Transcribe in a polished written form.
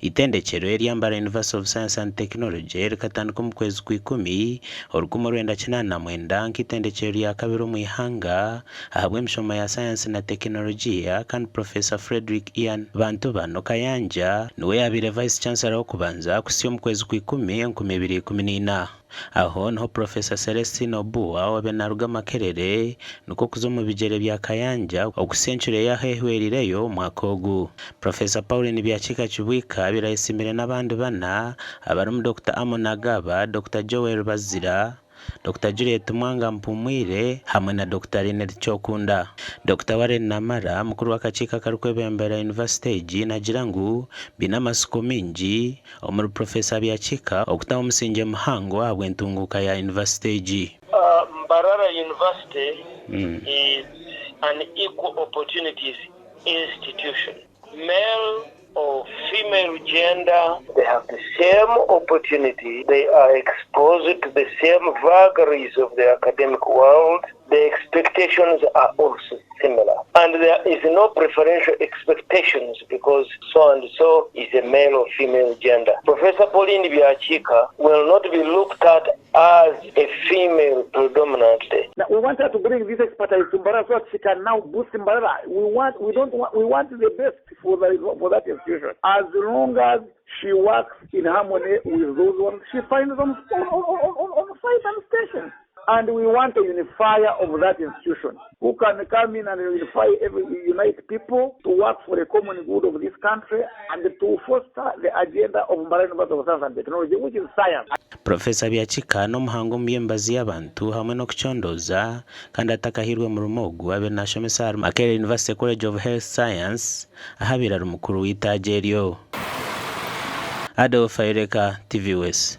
Eitendekyero erya Mbarara University of Science and Technology rikatandika omu kwezi Kwikumi, orukumi orwenda kinaana na mwenda nk'eitendekyero rya kabiri omu ihanga ahabw'emishomo ya sayansi na tekinologiya kandi Professor Fredrick Ian Bantubano Kayanja niwe yaabaire Vice Chancellor w'okubanza kuhitsya omu kwezi Kwikumi 2014. Aho niho Professor Celestine Obua owaabaire naaruga Makerere nikwo kuza omu bigyere bya Kayanja okuhitsya encuro ei ahehwerireyo omwaka ogu. Professor Pauline Byakika Kibwika abaire ayesiimire n'abandi bana abarimu Dokita Amon Agaba, Dokita Joel Bazira, Dokita Juliet Mwanga Mpumwire hamwe na Dokita Lynette Kyokunda. Dokita Warren Namara, mukuru w'akakiiko akarikwebembera yunivasite egi naagira ngu baine amatsiko maingi omuri Professor Byakika okutaho omusingye muhango ahabw'entunguuka ya yunivasite egi. Mbarara University is an equal opportunities institution. Male or female gender, they have the same opportunity, they are exposed to the same vagaries of the academic world, the expectations are also similar. And there is no preferential expectations because so and so is a male or female gender. Professor Pauline Byakika will not be looked at as a female predominantly. Now, we want her to bring this expertise to Mbarara so that she can now boost Mbarara. We want, we don't want, we want the best for, the, for that institution. As long as she works in harmony with those ones she finds on, on, on, on, on site and station. And we want a unifier of that institution who can come in and unify every, unite people to work for the common good of this country and to foster the agenda of Mbarara University of Science and Technology, which is science. Professor Byakika n'omuhangu omu by'emibazi y'abantu hamwe n'okucondooza kandi atakahairwe murimo ogu abaire nashomesa ahari Makerere University College of Health Science ahu abaire ari mukuru w'eitaagi eryo. Adolf Ayoreka, TVS.